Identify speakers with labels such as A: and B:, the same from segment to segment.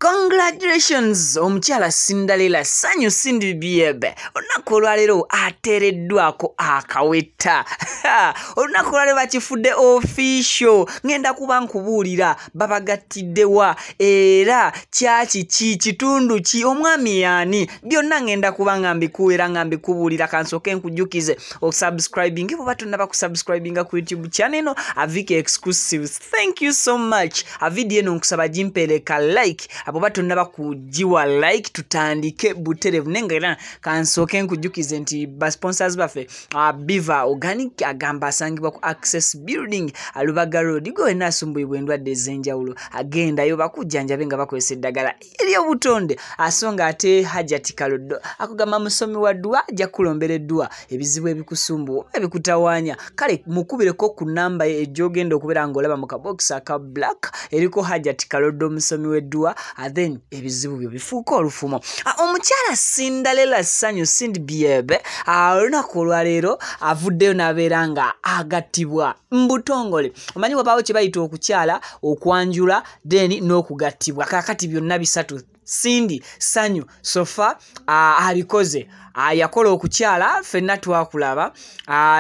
A: Congratulations omukyala Cinderella Sanyu Cindy Biebe, olunaku olwaleero ateereddwako akaweta. Olunaku olwaleero bakifudde official. Ngenda kuba nkubuulira babagattiddewa era kyaki ki kitundu ki omwami yaani, byonna ngenda kuba nga mbikuwa nga mbikubuulira. Kansooke nkujjukize okusubscribing bw'oba tonnaba kusubscribinga ku YouTube channel eno Aviki Exclusives. Thank you so much. Video eno nkusaba gimpeereka like, abo tonnaba kugiwa like tutandike buterevu. Naye nga era kansooke nkujjukize nti ba sponsors baffe Biva Organic agamba asangibwa ku Access Building Lubaga Road. Gwe wenna asumbuyibwa endwadde ez'enjawulo agendayo bakujjanjabe nga bakozesa eddagala ery'obutonde. So nga ate Hajati Kaloddo akugamba musomi wa dduwa, ajja kukulombera edduwa ebizibu ebikusumbuwa ebikutawaanya. Kale mukubireko ku namba ejjogenda okubeera ng'olaba mu kabokisi aka black eriko Hajati Kaloddo omusomi w'edduwa, then ebizibu byo bifuuka olufumo. Omukyala Cinderella Sanyu Cindy Biebe olunaku olwaleero avuddeyo n'abeera nga agattibwa mbutongole. Omanyi wabaawo kye bayita okukyala, okwanjula, then n'okugattibwa. Kaakati byonna bisatu Cindy Sanyu sofa abikoze. Yakola okukyala ffenna twakulaba,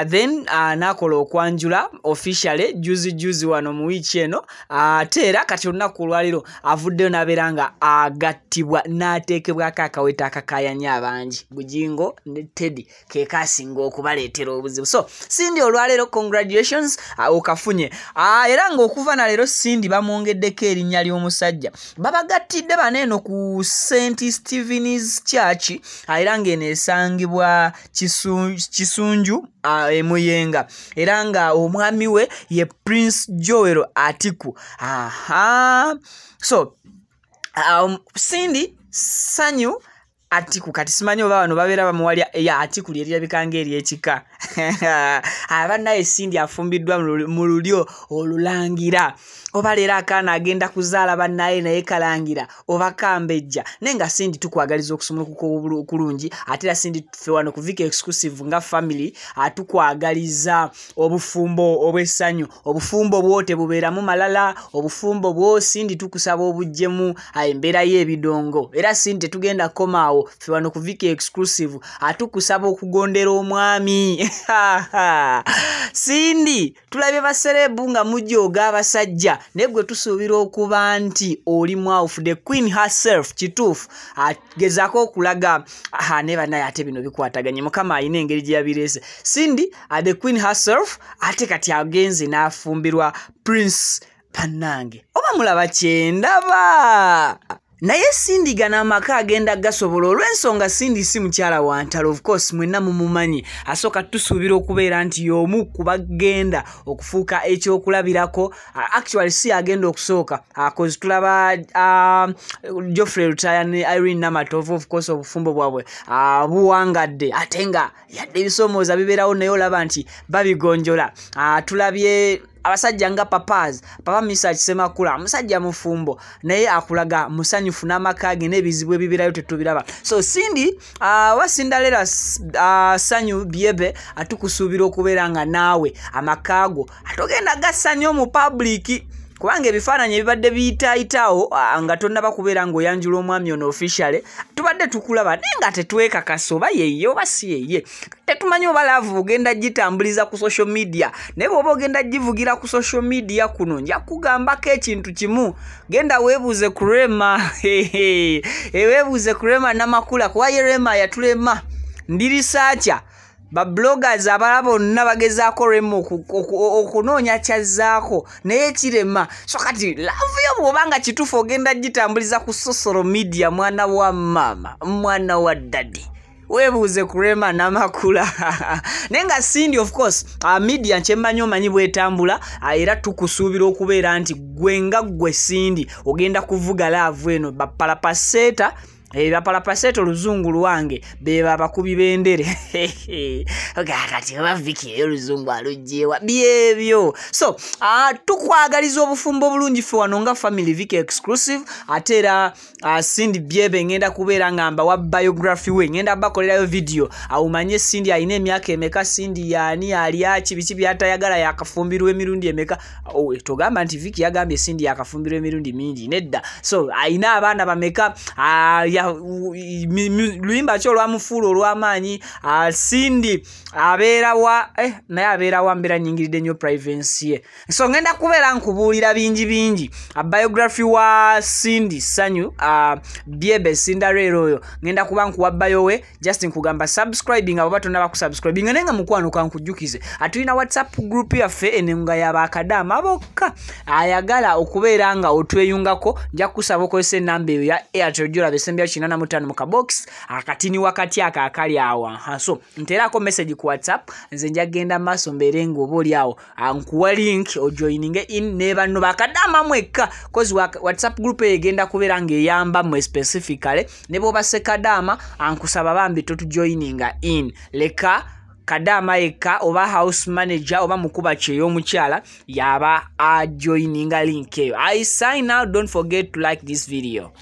A: then n'akola okwanjula officially juzi juzi wano mu wiiki eno. Ate era kati olunaku olwaleero avuddeyo n'abeera nga agattibwa n'ateekebwako akaweta akakaayanya abangi. Bujingo ne Teddy ke kasinga okubaleetera obuzibu. So Cindy olwaleero congratulations, okafunye. Era ng'okuva na leero Cindy bamwongeddeko erinnya ly'omusajja. Babagattidde bano eno ku St Stephen's Church, era ng'eno esangibwa Kisunju e Muyenga, era nga omwami we ye Prince Joel Atiku. Aha. So Cindy Sanyu Atiku, kati simanyi oba bano babeera bamuwalya ya Atiku lyerirabika ng'eryekika. Abannaye Cindy afumbiddwa mu lulyo olulangira. Oba leero akaana agenda kuzaala bannaye naye kalangira oba kambejja. Naye nga Cindy tukwagaliza okusumulukuka okulungi. Ate era Cindy ffe wano ku Viki Exclusive nga family atukwagaliza obufumbo obw'essanyu. Obufumbo bwo tebubeeramu malala, obufumbo bwo Cindy tukusaba obuggyemu embeera y'ebidongo. Era Cindy tetugenda kukomaawo, ffe wano ku Viki Exclusive atukusaba okugondera omwami. Cindy tulabye baserebu nga mujooga abasajja, naye gwe tusuubira okuba nti oli mwawufu. The queen herself kituufu agezaako okulaga ne bannaye ate bino bikwataganye. Mukama alina engeri gye yabireese. Cindy the queen herself ate kati agenze n'afumbirwa Prince. Bannange oba mulaba kyendaba. Naye Cindy gano amaka agenda gasobola olw'ensonga Cindy si mukyala wa ntalo, of course mwenna mumumanyi. Asooka tusuubira okubeera nti y'omu ku bagenda okufuuka ekyokulabirako. Actually si agenda okusooka, cause tulaba Geoffrey Lutaaya ne Irene Namatovu, of course obufumbo bwabwe buwangadde, ate nga yadde ebisoomooza bibeerawo naye olaba nti babigonjola. Tulabye abasajja nga papas Papa Misa Kisemakula, musajja mufumbo naye akulaga musanyufu n'amaka ge n'ebizibu ebibirayo tetubiraba. So Cindy wa Cinderella Sanyu Biebe atukusuubira okubeera nga naawe amaka go atogenda gassa nnyo mu public, kubanga ebifaananyi ebibadde biyitaayitaawo nga tonnaba kubeera ng'oyanjula omwami ono officially tubadde tukulaba naye nga tetwekakasa oba yeye oba si yeye. Tetumanyi oba love ogenda gitambuliza ku social media, naye bw'oba ogenda givugira ku social media kuno nja kugambako ekintu kimu, genda weebuuze ku Rema. Weebuuze ku Rema Namakula, kuba ye Rema yatulema ndirisaakya. Ba bloggers abalala bonna bagezaako Rema okunoonya kyazzaako naye kirema. So kati love yo bw'oba nga kituufu ogenda gitambuliza ku social media, mwana wa maama, mwana wa daddy, weebuuze ku Rema Namakula. Naye nga Cindy of course media nkyemmanyi omanyi bwetambula, era tukusuubira okubeera nti gwe nga ggwe Cindy ogenda kuvuga love eno bapalapaseeta Bapalapaseeta oluzungu lwange beba abakubi b'endere. Kati oba Vicky eyo oluzungu alugyewa byebyo. So tukwagaliza obufumbo obulungi ffe wano nga family Vicky Exclusive. Ate era Cindy Byebe ngenda kubeera nga mbawa biography we, ngenda bakolerayo video awumanye Cindy alina emyaka emeka, Cindy yaani alyaki, biki byatayagala, yakafumbirwa emirundi emeka. Oh, togamba nti Vicky yagambye Cindy yakafumbirwa emirundi mingi, nedda. So alina abaana bameka, luyimba ki olwamufuula olw'amaanyi, Cindy abeera wa naye abeera wa mbeera nnyingiridde nnyo privacy ye. So ngenda kubeera nkubuulira bingi bingi biography wa Cindy Sanyu Byebe Cinderella oyo, ngenda kuba nkuwa bio we. Just nkugamba subscribing abo batonna bakusubscribing, naye nga mukwano kankujjukize atulina WhatsApp group yaffe eno nga yabakadaama bokka. Ayagala okubeera nga otweyungako nja kukusaba okozesa enamba eyo ya Airtel gy'olaba esembyayo 85 mu kabox akatini wakati ako akali awo. So nteerako message ku WhatsApp, nze nja kugenda maaso mbeere nga oba oli awo nkuwa link ojoininge in ne banno bakadaama mwekka, cause WhatsApp group eyo egenda kubeera ng'eyamba mmwe specifically. Ne bw'oba sekadaama ankusaba bambi totujoininga in, leka kadaama yekka oba house manager oba mukuba kyeyo omukyala yaba ajoininga link eyo. I sign out, don't forget to like this video.